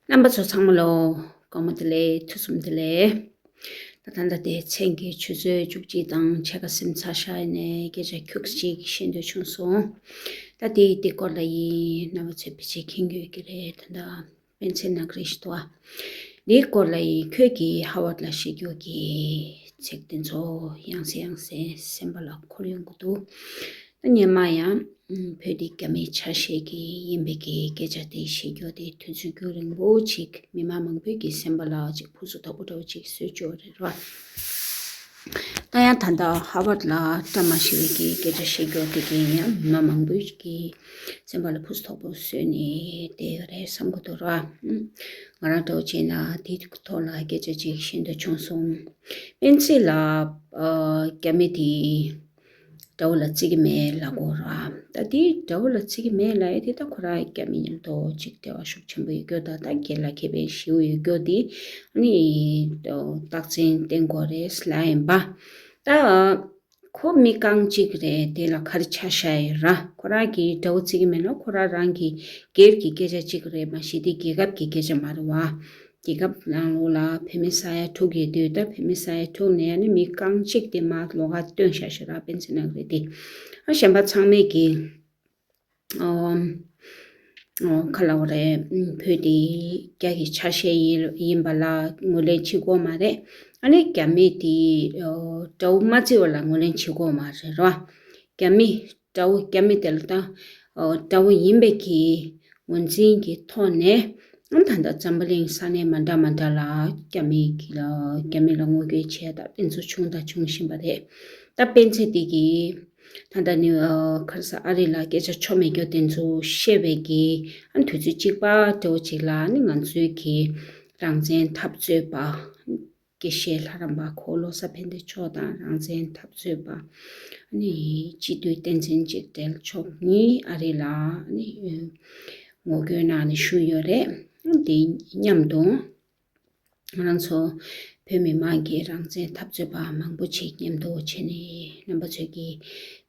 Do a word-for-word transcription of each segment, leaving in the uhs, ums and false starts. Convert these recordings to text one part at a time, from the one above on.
རྣམ་པ་ཚོ་ཚང་མ་ལོ། དགོང་མོ་བདེ་ལེགས། ཐུགས་གསུམ་བདེ་ལེགས། ད་ད་ལྟ་དེ་མཚན་གྱི་ཆུ་ཚོད་བཅུ་གཅིག་དང་ཕྱེད་ཀ་ཟིན་ཚར་ཤག་ཡིན་ནའི་སྐད་ཆ་ཁྱུག་ཅིག་བཤད་འདོད་བྱུང་སོང་། ད་དེ་དེ་སྐོར་ལ་ཡིན། རྣམ་པ་ཚོས་ཕལ་ཆེར་མཁྱེན་གྱི་ཡོད་ཀྱི་རེད། ད་ད་སྤེན་ཚེ་ནག་རིས་ཤིག་འདུག་ཨ། འདིའི་སྐོར་ལ་ཡིན། ཁྱོད་ཀྱིས་ཧ་ཝར་ལ་བཤད་རྒྱུ་གི་ཚིག་དེ་ཚོ་ཡང་སེ་ཡང་སེ་སེམས་པ་ལ་འཁོར་ཡོང་གི་འདུག་ད་སྔོན་མ་ཡང་བོད་འདི་རྒྱ་མིའི་ཆ་ཤས་ཀྱི་ཡིན་པའི་གི་སྐད་ཆ་དེ་བཤད་རྒྱུ་དེ་དུས་ཚོད་རྒྱུན་རིང་པོ་ཅིག་མི་མང་མང་པོའི་གི་སེམས་པ་ལ་ཅིག་ཕུ་སུ་དོག་པོ་འདྲ་བོ་ཅིག་བཟོས་བཅུག་རེད་ར། ད་ཡང་ད་ལྟ་ཧ་ཝར་ལ་བཀྲ་མ་ཤིས་པའི་གི་སྐད་ཆ་བཤད་རྒྱུ་དེ་གི་ཡང་མི་མང་མང་པོའི་གི་སེམས་པ་ལ་ཕུ་སུ་དོག་པོ་བཟོས་ནས་བསྡད་ཡོད་རེད་བསམ་གི་འདུག་ར། ང་རང་འདྲ་བོ་བྱས་ན་དེའི་ཐོག་ལ་སྐད་ཆ་ཅིག་བཤད་འདོད་བྱུང་སོང་། སྤེན་ཚེ་ལ་ཨ་རྒྱ་མི་དེ་དགྲ་བོ་ལ་བརྩི་གི་མེད་ལབ་གོ་ར། ད་དེ་དགྲ་བོ་ལ་བརྩི་གི་མེད་ལབ་ཡ་དེ་ད་ཁོ་རང་རྒྱ་མི་མཉམ་དུ་ཅིག་འབྲེལ་བ་ཤུགས་ཆེན་པོ་ཡོད་རྒྱུ་དང་། ད་སྒེར་ལ་ཁེ་ཕན་ཞེ་པོ་ཡོད་རྒྱུ་དེ་ཨ་ནི་རྟགས་མཚན་བསྟན་དགོས་རེད་ལབ་ཡིན་པ། ད་ཁོ་མི་རྐང་གཅིག་རེད། དེ་ལ་ག་རེ་ཆ་བཞག་ཡོད་ར། ཁོ་རང་གིས་དགྲ་བོ་བརྩི་གི་མེད་ན་ཁོ་རང་རང་གི་སྒེར་གྱི་སྐད་ཆ་གཅིག་རེད་མ་གཞི་དེ་རྒྱལ་ཁབ་ཀྱི་སྐད་ཆ་མ་རེད་བ། རྒྱལ་ཁབ་ནང་ལོགས་ལ་བོད་མི་ས་ཡ་དྲུག་ཡོད་དུས། ད་བོད་མི་ས་ཡ་དྲུག་ནས་ཨ་ནི་མི་རྐང་གཅིག་དེ་མར་ལོགས་ཀ་བཏོན་བཞག་ཤག་ར། སྤེན་ཚེ་ནག་རིས་དེ། ཨ་གཞན་པ་ཚང་མས་ཀྱིས་ཨོ་ཨོ་ག་ལབ་དགོས་རེད། བོད་དེ་རྒྱ་གི་ཆ་ཤས་ཡིན་ཡིན་པ་ལ་ངོས་ལེན་བྱེད་དགོས་མ་རེད། ཨ་ནི་རྒྱ་མི་དེ་ཨོ་དགྲ་བོ་མ་བརྩི་བ་ལ་ངོས་ལེན་བྱེད་དགོས་མ་རེད་ར། རྒྱ་མི་དགྲ་བོ་རྒྱ་མི་དེ་ལ་ད་ཨོ་དགྲ་བོ་ཡིན་པའི་གི་ངོས་འཛིན་གྱི་ཐོག་ནས། ཨང་ད་ལྟ་འཛམ་བུ་གླིང་ས་གནས་མ་འདྲ་མ་འདྲ་ལ་རྒྱ་མི་གི་ལ་རྒྱ་མི་ལ་ངོ་རྒོལ་བྱས་ད་དེ་ཚོ་བྱུང་དང་འབྱུང་བཞིན་པ་རེད། ད་སྤེན་ཚེ་འདི་གིས་ད་ལྟ་ནི་ཨ་ག་རེ་ཟ་ཨ་རི་ལ་སྐད་ཆ་ཆོ་མེད་རྒྱུ་དེ་ཚོ་བཤད་པའི་གི་ཨ་དུས་ཚོད་གཅིག་པ་འདྲ་བོ་ཅིག་ལ་ནི་ང་ཚོའི་གི་རང་བཙན་འཐབ་རྩོད་པ། དགེ་བཤེས་ལྷ་རམས་པ་ཁོ་བློ་བཟང་ཕན་བདེ་མཆོག་དང་རང་བཙན་འཐབ་རྩོད་པ། ཨ་ནི་སྤྱི་འཐུས་བསྟན་འཛིན་འཇིགས་བྲལ་མཆོག་གཉིས་ཨ་རི་ལ་ཨ་ནི་ངོ་རྒོལ་གནང་ནས་བཞུགས་ཡོད་རེད། དེ་མཉམ་དུ་ང་རང་ཚོ་བོད་མི་མང་གི་རང་བཙན་འཐབ་རྩོད་པ་མང་པོ་ཅིག་མཉམ་དུ་བྱས་ནས་རྣམ་པ་ཚོས་ཀྱི་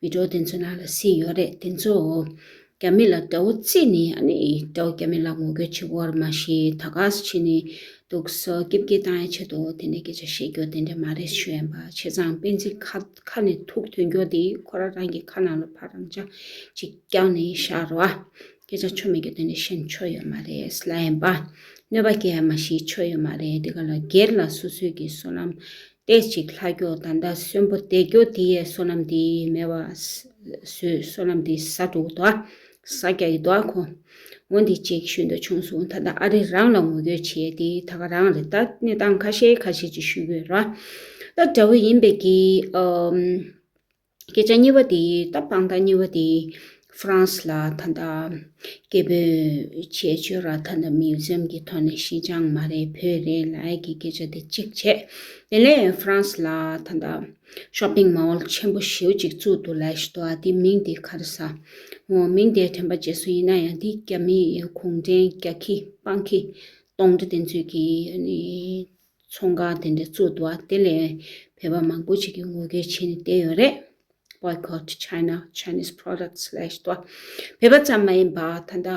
བི་ཌིའོ་དེ་ཚོ་ནང་ལ་གཟིགས་ཡོད་རེད། དེ་ཚོ་རྒྱ་མི་ལ་དགྲ་བོ་བརྩིས་ནས་ཨ་ནི་དགྲ་བོ་རྒྱ་མི་ལ་ངོ་རྒོལ་བྱེད་དགོས་རེད་མ་གཞི་ད་ག་སེ་བྱས་ནས་འདུག་སེ་སྐྱིད་སྐྱིད་བཏང་ཡ་ཆེད་དུ་དེ་འདྲའི་སྐད་ཆ་བཤད་རྒྱུ་དེ་འདྲ་མ་རེད་ཞུ་ཡིན་པ། བྱས་ཙང་སྤེན་ཚེ་ཁ་ཁ་ནས་ཐུག་ཐོན་རྒྱུ་དེ་ཁོ་རང་རང་གི་ཁ་ནང་ལ་ཕར་རང་འཇགས་ཅིག་བརྒྱབ་ནས་བཞག་རོགས། སྐད་ཆ་ཆོ་མེད་རྒྱུ་དེ་འདྲ་བཤད་ཆོ་ཡོད་མ་རེད་ལབ་ཡིན་པ། གནོད་པ་སྐྱེལ་ཡ་མ་གཞི་ཆོ་ཡོད་མ་རེད། དེ་ག་ལ་སྒེར་ལ་སོ་སོའི་གི་བསོད་ནམས་ཏོག་ཙམ་ཅིག་ལྷག་རྒྱུ། ད་ལྟ་གསོན་པོ་བསྡད་རྒྱུ་དེ་ཡས་བསོད་ནམས་དེ་མེད་པ་བཟོས། བསོད་ནམས་དེ་ཟ་འགྲོ་གི་འདུག་ཟ་རྒྱག་གི་འདུག་ཁོ། འོ་འདི་གཅིག་ཞུ་འདོད་བྱུང་སོང་། ད་ལྟ་ཨ་རི་རང་ལ་ངོ་རྒོལ་བྱས་དེ་ད་ག་རང་རེད། ད་གནས་སྟངས་ཁ་ཤས་ཁ་ཤས་ཅིག་ཞུ་གི་ཡོད་ར། ད་དགྲ་བོ་ཡིན་པའི་གི་ཨམ། སྐད་ཆ་གཉིས་པ་དེ། ད་དཔང་རྟགས་གཉིས་པ་དེ། ཧྥ་རན་སི་ལ་ད་ལྟ་སྐད་འབོད་བྱས་བྱས་ར། ད་ལྟ་མིའུ་ཛི་ཡམ་གྱི་ཐོག་ནས་ཤིན་ཅང་མ་རེད་བོད་རེད་ལབ་ཡ་གི་སྐད་ཆ་དེ་གཅིག་བྱས། དེ་ནས་ཧྥ་རན་སི་ལ་ད་ལྟ་ཤོ་པིང་མོལ་ཆེན་པོ་ཞེ་པོ་ཅིག་བཙུགས་འདུག་ལབ་ཞིག་འདུག་ཨ། དེ་མིང་དེ་ག་རེ་ཟ། འོ་མིང་དེ་དྲན་པ་བརྗེད་སོང་། ཡིན་ན་ཡང་དེ་རྒྱ་མིའི་གུང་ཁྲན་རྒྱ་ཁྱི་སྤང་ཁྱི་སྟོང་ཁྲི་དེ་ཚོས་ཀྱི་ཨ་ནི། ཚོང་ཁང་དེ་འདྲ་བཙུགས་འདུག་ཨ། དེ་ལས་བོད་པ་མང་པོ་ཞིག་གིས་ངོ་རྒོལ་བྱས་ནས་བསྡད་ཡོད་རེད། Boycott China, Chinese products ལབ་ཞིག་འདུག་ཨ། བོད་པ་ཙམ་མ་ཡིན་པ་ད་ལྟ་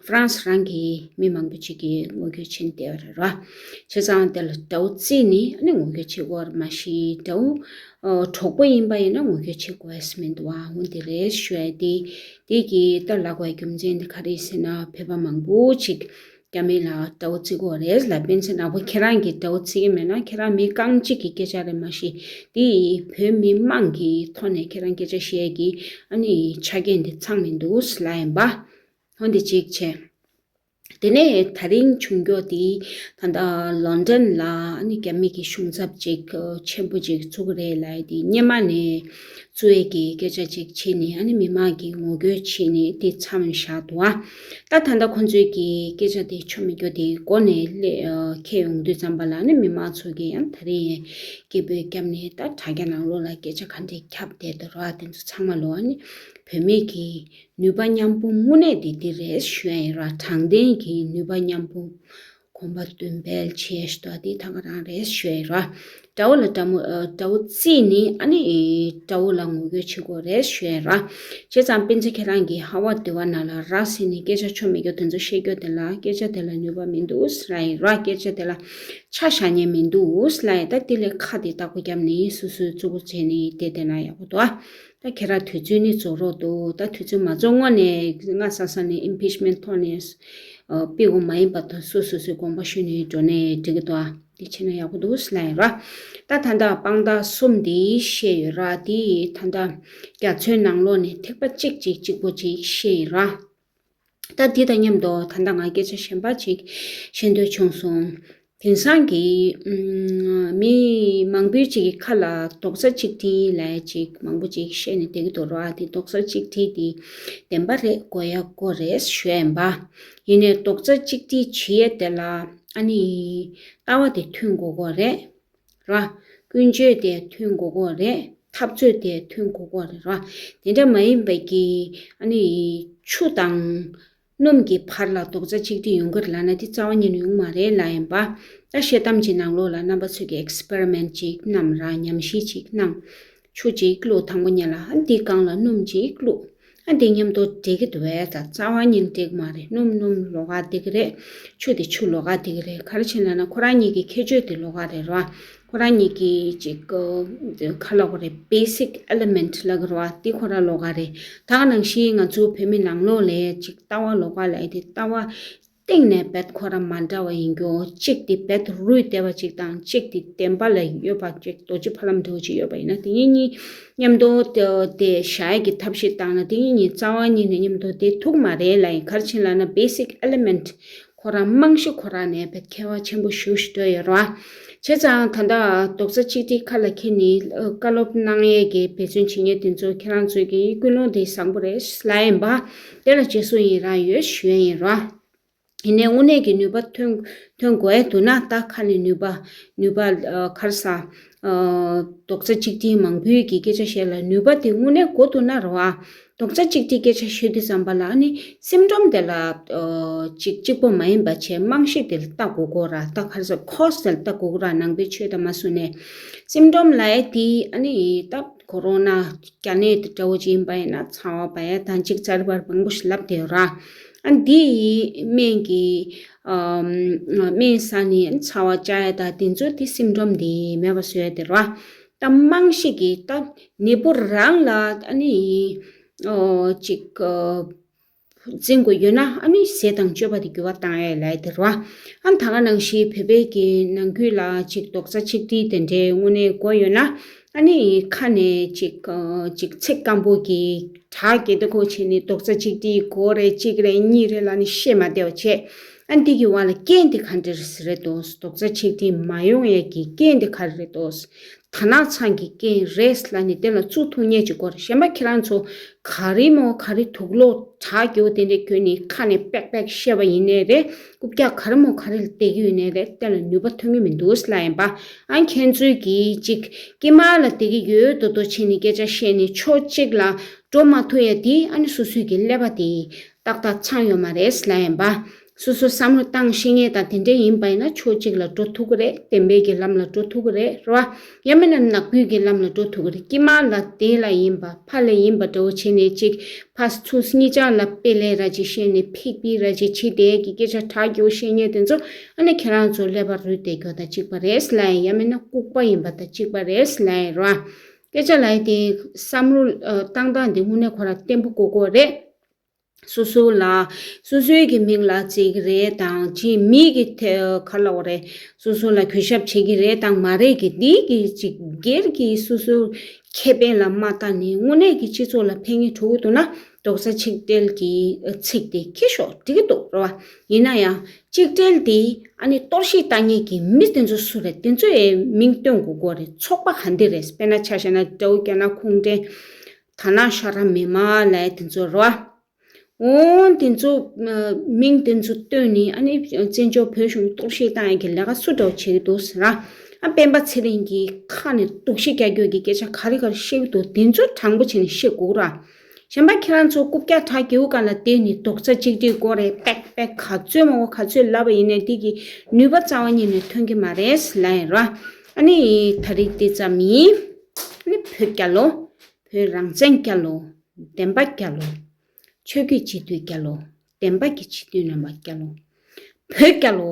ཧྥ་རན་སི་རང་གི་མི་མང་པོ་ཞིག་གིས་ངོ་རྒོལ་བྱས་ནས་བསྡད་ཡོད་རེད་ར། བྱས་ཙང་དེ་ལ་དགྲ་བོ་བརྩིས་ནས་ཨ་ནི་ངོ་རྒོལ་བྱེད་དགོས་རེད་མ་གཞི་དགྲ་བོ་ཨ་གྲོགས་པོ་ཡིན་པ་ཡིན་ན་ངོ་རྒོལ་བྱེད་དགོས་ཡ་མི་འདུག་ཨ། འོ་དེ་རེད་ཞུ་ཡ་དེ། དེ་གི་ད་ལབ་དགོས་རྒྱུ་མཚན་དེ་ག་རེ་ཟེར་ན། བོད་པ་མང་པོ་ཞིག་རྒྱ་མི་ལ་དགྲ་བོ་བརྩི་གི་ཡོད་རེད་ལབ། སྤེན་ཚེ་ནག་པོ་ཁྱེད་རང་གིས་དགྲ་བོ་བརྩི་གི་མེད་ན་ཁྱེད་རང་མི་རྐང་གཅིག་གི་སྐད་ཆ་རེད་མ་གཞི། དེ་ཡིས་བོད་མི་དམངས་ཀྱི་ཐོག་ནས་ཁྱེད་རང་སྐད་ཆ་བཤད་ཀྱི་ཨ་ནི་ཆ་རྐྱེན་དེ་ཚང་མི་འདུག་ལབ་ཡིན་པ། འོ་འདི་གཅིག་བྱས། དེ་ནས་ད་རིང་བྱུང་རྒྱུ་དེ་ད་ལྟ་ལོན་ཌོན་ལ་ཨ་ནི་རྒྱ་མི་གི་གཞུང་ཚབ་ཅིག་ཆེན་པོ་ཅིག་བཙུགས་རེད་ལབ་ཡ་དེ་སྔོན་མ་ནས། གཙོ་བོ་གི་སྐད་ཆ་ཅིག་བྱས་ནས་ཨ་ནི་མི་མང་གིས་ངོ་རྒོལ་བྱས་ནས་དེ་མཚམས་བཞག་འདུག་ཨ། ད་ད་ལྟ་ཁོང་ཚོའི་གི་སྐད་ཆ་དེ་ཆོ་མེད་རྒྱུ་དེ་མགོ་ནས་སླེ་ཨ་འཁེལ་ཡོང་དུས་ཙམ་པ་ལ་ཨ་ནི་མི་མང་ཚོ་གིས་ཡང་ད་རེས་ཡང་སྐད་འབོད་བརྒྱབ་ནས་ད་དྲ་རྒྱ་ནང་ལོགས་ལ་སྐད་ཆ་ག་འདྲས་ཁྱབ་བསྡད་འདུག་ར། དེ་ཚོ་ཚང་མ་ལོ་ཨ་ནི་བོད་མི་གི་ནུས་པ་མཉམ་སྤུངས་དངོས་གནས་དེ་འདི་རེད་ཞུ་ཡ་ཡིན་ར། དྲང་བདེན་གྱི་ནུས་པ་མཉམ་སྤུངས། གོམ་པ་མདུན་སྤེལ་བྱས་ཤི་ཏོ་དེ་ད་ག་རང་རེད་ཞུ་ཡ་ར། དགྲ་བོ་ལ་དགྲ་མོ་ཨ་དགྲ་བོ་རྩིས་ནི་ཨ་ནི་དགྲ་བོ་ལ་ངོ་རྒོལ་བྱེད་དགོས་རེད་ཞུ་ཡ་ར། བྱས་ཙང་སྤེན་ཚེ་ཁྱེད་རང་གིས་ཧ་བ་དེ་བ་ན་ལ་ར་ཟེར་ནི་སྐད་ཆ་ཆོ་མེད་རྒྱུ་དེ་ཚོ་བཤད་རྒྱུ་དེ་ལ་སྐད་ཆ་དེ་ལ་ནུས་པ་མི་འདུག་ཟེར་ཡ་ར། སྐད་ཆ་དེ་ལ་ཆ་བཞག་ཉན་མི་འདུག་ཟེར་ཡ། ད་དེ་ལས་ཁ་དེ་བཏགས་པ་བརྒྱབ་ནི་སོ་སོའི་གཙོ་བོ་བྱས་ནི་དེ་དེ་ན་ཡག་པོ་འདུག་ཨ། ད་ཁྱེད་རང་དུས་ཚོད་ནི་རྫོགས་རོགས་འདུག་ད་དུས་ཚོད་མ་རྫོགས་སྔོན་ནས་ང་ས་ས་ནས་ཨིམ་པིཆ་མེན་ཐོག་ནས་ཨ་སྤེལ་དགོས་མ་ཡིན་པ་དང་སོ་སོ་སོའི་དགོངས་པ་ཞུས་ནས་འགྲོ་ནས་འགྲིག་གི་འདུག་ཨ། འདི་བྱས་ན་ཡག་པོ་འདུག་ལབ་ཡིན་ར། ད་ད་ལྟ་དཔང་རྟགས་གསུམ་འདི་བཤད་ཡོད་ར། འདི་ད་ལྟ་རྒྱ་མཚོའི་ནང་ལོགས་ནས་ཐིགས་པ་གཅིག་གཅིག་གཅིག་པོ་གཅིག་བཤད་ཡིན་ར། ད་འདི་དང་མཉམ་དུ་ད་ལྟ་ང་སྐད་ཆ་གཞན་པ་ཅིག་བཤད་འདོད་བྱུང་སོང་། དེང་སང་གི་ཨུམ་མི་མང་པོའི་ཅིག་གི་ཁ་ལ་རྡོག་རྩ་གཅིག་སྒྲིལ་ལབ་ཅིག་མང་པོ་ཅིག་བཤད་ནས་བསྡད་ཀྱི་འདུག་ར། འདི་རྡོག་རྩ་གཅིག་སྒྲིལ་འདི་བདེན་པ་རེད། དགོས་ཡ་དགོས་རེད་ཞུ་ཡ་ཡིན་པ། ཡིན་ནའི་རྡོག་རྩ་གཅིག་སྒྲིལ་བྱེད་ཡ་དེ་ལ་ཨ་ནི་ལྟ་བ་དེ་མཐུན་དགོས་དགོས་རེད། ར། ཀུན་སྤྱོད་དེ་མཐུན་དགོས་དགོས་རེད། འཐབ་རྩོད་དེ་མཐུན་དགོས་དགོས་རེད་ར། དེ་འདྲ་མ་ཡིན་པའི་གི་ཨ་ནི་ཆུ་དང་སྣུམ་གྱི་བར་ལ་རྡོག་རྩ་གཅིག་སྒྲིལ་ཡོང་གི་རེད་ལབ་ན་དེ་རྩ་བ་ཉིད་ནས་ཡོང་མ་རེད་ལབ་ཡིན་པ། ད་ཤེལ་དམ་གྱི་ནང་ལོགས་ལ་རྣམ་པ་ཚོས་ཀྱི་ཨེག་སི་པེ་རི་མེན་ཊི་ཅིག་བསྣམས་ར། ཉམས་ཞིབ་ཅིག་གནང་། ཆུ་ཅིག་བླུགས། དང་པོ་ཉིད་ལ་ཨ་འདི་སྒང་ལ་སྣུམ་ཅིག་བླུགས། ཨ་འདི་མཉམ་དུ་འདྲེས་ཀྱི་འདུག་བས། ད་རྩ་བ་ཉིད་ནས་འདྲེས་ཀྱི་མ་རེད། སྣུམ་སྣུམ་ལོགས་ཀ་འདྲེས་ཀྱི་རེད། ཆུ་དེ་ཆུ་ལོགས་ཀ་འདྲེས་ཀྱི་རེད། ག་རེ་བྱས་ན་ན་ཁོ་རང་གཉིས་ཀྱི་ཁྱད་ཆོས་དེ་ལོགས་ཀ་རེད་ར། ཁོ་རང་གཉིས་ཀྱི་ཅིག་ག་ལབ་དགོས་རེད། བེ་སིག་ཨེ་ལི་མེན་ཊི་ལབ་དགོས་རེད་བ། དེ་ཁོ་རང་ལོགས་ཀ་རེད། ད་ག་ནང་བཞིན་ང་ཚོ་བོད་མི་ནང་ལོགས་ལ་ཅིག་ལྟ་བ་ལོགས་ཀ་ལབ་ཡ་དེ་ལྟ་བ་སྟེང་ནས་རྦད་ཁོ་རང་མ་འདྲ་བ་ཡིན་རྒྱུ། གཅིག་དེ་རྦད་རུས་བདེ་བ་གཅིག་དང་། གཅིག་དེ་བདེན་པ་ལ་ཡོད་པ་གཅིག་རྡོ་རྗེ་ཕ་ལམ་འདྲ་བོ་ཅིག་ཡོད་པ་ཡིན་ན། དེ་གཉིས་གཉིས་མཉམ་དུ་དེ་བཞག་ཡ་གི་ཐབས་ཤེས་བཏང་ན། དེ་གཉིས་གཉིས་རྩ་བ་ཉིད་ནས་མཉམ་དུ་དེ་ཐུག་མ་རེད་ལབ་ཡིན། ག་རེ་བྱས་ལབ་ན་བེ་སིག་ཨེ་ལི་མེན་ཊི་ཁོ་རང་རྨང་གཞི་ཁོ་རང་ནས་རྦད་ཁྱད་པར་ཆེན་པོ་ཞེ་པོ་ཞིག་འགྲོ་ཡོད་རེད་བ། བྱས་ཙང་ད་ལྟ་རྡོག་རྩ་གཅིག་སྒྲིལ་ཁ་ལ་འཁྱེར་ནས་ཨ་བཀའ་སློབ་གནང་ཡས་ཀྱི་འབད་བརྩོན་བྱེད་མཁན་དེ་ཚོ་ཁྱེད་རང་ཚོས་ཀྱི་ཀུན་སློང་དེ་བཟང་པོ་རེད་ལབ་ཡིན་པ། དེ་ལ་རྗེས་སུ་ཡི་རང་ཡོད་ཞུ་ཡ་ཡིན་ར། ཡིན་ནའི་དངོས་གནས་ཀྱི་ནུས་པ་ཐོན་ཐོན་དགོས་ཡ་འདུག་ན། ད་ཁ་ནས་ནུས་པ་ནུས་པ་ཨ་ག་རེ་ཟ་ཨ་རྡོག་རྩ་གཅིག་སྒྲིལ་མང་པོའི་གི་སྐད་ཆ་བཤད་ལ་ནུས་པ་དེ་དངོས་གནས་དགོས་འདུག་ན་རེད་བ། རྡོག་རྩ་གཅིག་སྒྲིལ་སྐད་ཆ་ཤོད་དུས་ཙམ་པ་ལ་ཨ་ནི་སིམ་ཊོམ་དེ་ལ་ཨ་གཅིག་གཅིག་པོ་མ་ཡིན་པ་བྱས་རྨང་གཞི་དེ་ལ་ལྟ་དགོས་ཀྱི་ཡོད་ར། ད་ག་རེ་ཟ་ཁོ་སི་དེ་ལ་ལྟ་དགོས་ཀྱི་ཡོད་ར། ནང་པའི་ཆོས་དང་མ་བཟུང་ནས་སིམ་ཊོམ་ལབ་ཡ་དེ་ཨ་ནི་ད་ཀོ་རོ་ན་རྒྱ་ནད་དེ་འདྲ་བོ་ཅིག་ཡིན་པ་ཡིན་ན་ཚ་བ་འབར་ཡ་དང་ཅིག་ཅར་པར་མང་པོ་ཞིག་ལབ་བསྡད་ཡོད་ར། ཨ་འདི་ཡི་སྨན་གྱི་ཨམ་སྨན་ཟ་ནས་ཚ་བ་བཅག་ཡ་དང་དེ་ཚོ་དེ་སིམ་ཊོམ་དེ་མེད་པ་བཟོ་ཡ་དེ་རེད་བ། ད་རྨང་གཞི་གི་ད་ནད་འབུ་རང་ལ་ཨ་ནི་ཨོ་ཅིག་ཨ་འཛིན་དགོས་ཡོད་ན་ཨ་ནི་ཟས་དང་སྤྱོད་པ་དེ་འགྱུར་བ་བཏང་ཡ་ལབ་ཡ་དེ་རེད་བ། ཨ་ད་ག་ནང་བཞིན་བོད་པའི་གི་ནང་ཁུལ་ལ་ཅིག་རྡོག་རྩ་གཅིག་སྒྲིལ་དེ་འདྲའི་དངོས་གནས་དགོས་ཡོད་ན་ཨ་ནི་ཁ་ནས་ཅིག་ཨ་ཅིག་ཚིག་སྐམ་པོ་གི་གྲ་གེ་ཏོ་ཁོ་བྱས་ནས་རྡོག་རྩ་གཅིག་སྒྲིལ་དགོས་རེད། གཅིག་རེད། གཉིས་རེད་ལབ་ནས་བཤད་མ་བསྡད་པ་བྱས། ཨ་འདི་གི་བར་ལ་རྐྱེན་དེ་ག་འདྲ་རེད་དོ། རྡོག་རྩ་གཅིག་སྒྲིལ་མ་ཡོང་ཡས་ཀྱི་རྐྱེན་དེ་ག་རེ་རེད་དོ། དར་ནག་ཚང་གི་རྐྱེན་རེད་ལབ་ནས་དེ་ལ་ཚུར་ཐུག་ཉེས་ཅིག་དགོས་རེད། གཞན་པ་ཁྱེད་རང་ཚོ་ག་རེ་མོ་ག་རེ་དུག་ལོག་གྲ་རྒྱུ་དེ་འདྲས་གྱོན་ནས་ཁ་ནས་པེག་པེག་བཤད་པ་ཡིན་ནའི་རེད། རྐུབ་བཀྱག་ག་རེ་མོ་ག་རེ་ལ་བསྡད་ཀྱི་ཡོད་ནའི་རེད། དེ་ལ་ནུས་པ་ཐོན་གྱི་མི་འདུག་ལབ་ཡིན་པ། ཨ་ཁྱེད་ཚོས་ཀྱིས་ཅིག་དཀྱིལ་མ་ལ་བསྡད་ཀྱི་ཡོད་མདོག་མདོག་བྱས་ནས་སྐད་ཆ་བཤད་ནས་ཕྱོགས་གཅིག་ལ་འགྲོ་མ་ཐུབ་ཡ་དེ་ཨ་ནི་སོ་སོའི་གི་ཀླད་པ་དེ་ཏག་ཏག་ཚང་ཡོད་མ་རེད་ལབ་ཡིན་པ། སོ་སོ་བསམ་བློ་བཏང་ཤེས་མཁན་དང་དེ་འདྲ་ཡིན་པ་ཡིན་ན་ཕྱོགས་གཅིག་ལ་འགྲོ་ཐུབ་ཀྱི་རེད། བདེན་པའི་གི་ལམ་ལ་འགྲོ་ཐུབ་ཀྱི་རེད། རེད་བ། ཡང་མིན་ན་ནག་པོའི་གི་ལམ་ལ་འགྲོ་ཐུབ་ཀྱི་རེད། དཀྱིལ་མ་ལ་དེ་ལ་ཡིན་པ་ཕ་ལ་ཡིན་པ་འདྲ་བོ་བྱས་ནས་ཅིག་ཕ་ཚུ་གཉིས་ཆ་ལ་དཔེ་ལས་ར་ཅིག་བཤད་ནས་ཕིག་པི་ར་ཅིག་བྱེད་བསྡད་ཀྱི་སྐད་ཆ་གྲགས་རྒྱུ་བཤད་མཁན་དེ་ཚོ་ཨ་ནི་ཁྱེད་རང་ཚོ་ཀླད་པ་རུལ་བསྡད་རྒྱུ་དང་གཅིག་པ་རེད་ལབ་ཡིན། ཡང་མིན་ན་ལྐུགས་པ་ཡིན་པ་དང་གཅིག་པ་རེད་ལབ་ཡིན། རེད་བ། སྐད་ཆ་ལབ་ཡ་དེ་བསམ་བློ་ཨ་བཏང་སྟངས་དེ་དངོས་གནས་ཁོ་རང་བརྟན་པོ་དགོས་ཀྱི་རེད། སོ་སོ་ལ་སོ་སོའི་གི་མིང་ལ་བརྩི་གི་རེད་དང་ཅིག་མི་གི་ཐད་ག་ལབ་དགོས་རེད། སོ་སོ་ལ་གུས་ཞབས་བྱེད་ཀྱི་རེད་དང་མ་རེད་གི་འདི་གི་ཅིག་སྒེར་གྱི་སོ་སོའི་ཁེ་ཕན་ལ་མ་བལྟས་ནས་དངོས་གནས་ཀྱི་སྤྱི་ཚོགས་ལ་ཕན་གྱི་འགྲོ་གི་འདུག་ན་རྡོག་རྩ་གཅིག་སྒྲིལ་གྱི་ཚིག་དེ་འཁྱེར་ཤོག་འགྲིག་གི་འདུག་རེད་བ། ཡིན་ན་ཡང་གཅིག་སྒྲིལ་དེ་ཨ་ནི་གཏོར་བཤིག་བཏང་མཁན་གྱི་མི་དེ་ཚོ་སུ་རེད། དེ་ཚོ་ཡི་མིང་སྟོན་དགོས་ཀྱི་རེད། ཚོགས་པ་ག་འདི་རེད། དཔེར་ན་ཆ་བཞག་ན་དགྲ་བོ་རྒྱ་ནག་གུང་ཁྲན་དར་ནག་ཤ་ར་མི་མ་ལབ་ཡ་དེ་ཚོ་རེད་བ། འོ་དེ་ཚོ་མིང་དེ་ཚོ་བཏོན་ནས་ཨ་ནི་བཙན་བྱོལ་བོད་གཞུང་གཏོར་བཤིག་བཏང་ཡག་གི་ལས་ཀ་སུ་འདྲ་བོ་བྱེད་ཀྱི་འདུག་ཟེར་ན། ཨ་སྤེན་པ་ཚེ་རིང་གི་ཁ་ནས་སྡུག་ཤི་རྒྱག་རྒྱུ་གི་སྐད་ཆ་ག་རེ་ག་རེ་བཤད་ཀྱི་འདུག་དེ་ཚོ་དྲང་པོ་བྱས་ནས་བཤད་དགོས་ར། གཞན་པ་ཁྱེད་རང་ཚོ་རྐུབ་བཀྱག་བྲག་རྒྱུག་ག་ལ་བསྡད་ནས་རྡོག་རྩ་གཅིག་སྒྲིལ་དགོས་རེད། པེག་པེག་ག་ཚོད་མང་པོ་ག་ཚོད་ལབ་པ་ཡིན་ནའི་དེ་གི་ནུས་པ་རྩ་བ་ཉིད་ནས་ཐོན་གྱི་མ་རེད་ལབ་ཡིན་ར། ཨ་ནི་ད་རིག་དེ་ཙམ་ཡིན། ཨ་ནི་བོད་རྒྱལ་ལོ། བོད་རང་བཙན་རྒྱལ་ལོ། བདེན་པ་རྒྱལ་ལོ། ཆོས་བརྒྱུད་སྤྱི་འཐུས་རྒྱལ་ལོ། བདེན་པ་གི་སྤྱི་འཐུས་རྣམ་པ་རྒྱལ་ལོ། བོད་རྒྱལ་ལོ།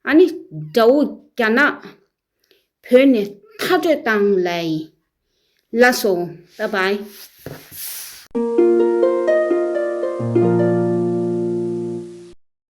ཨ་ནི་དགྲ་བོ་རྒྱ་ནག་བོད་ནས་མཐའ་སྐྲོད་བཏང་ལབ་ཡིན། ལགས་སོ། Bye bye།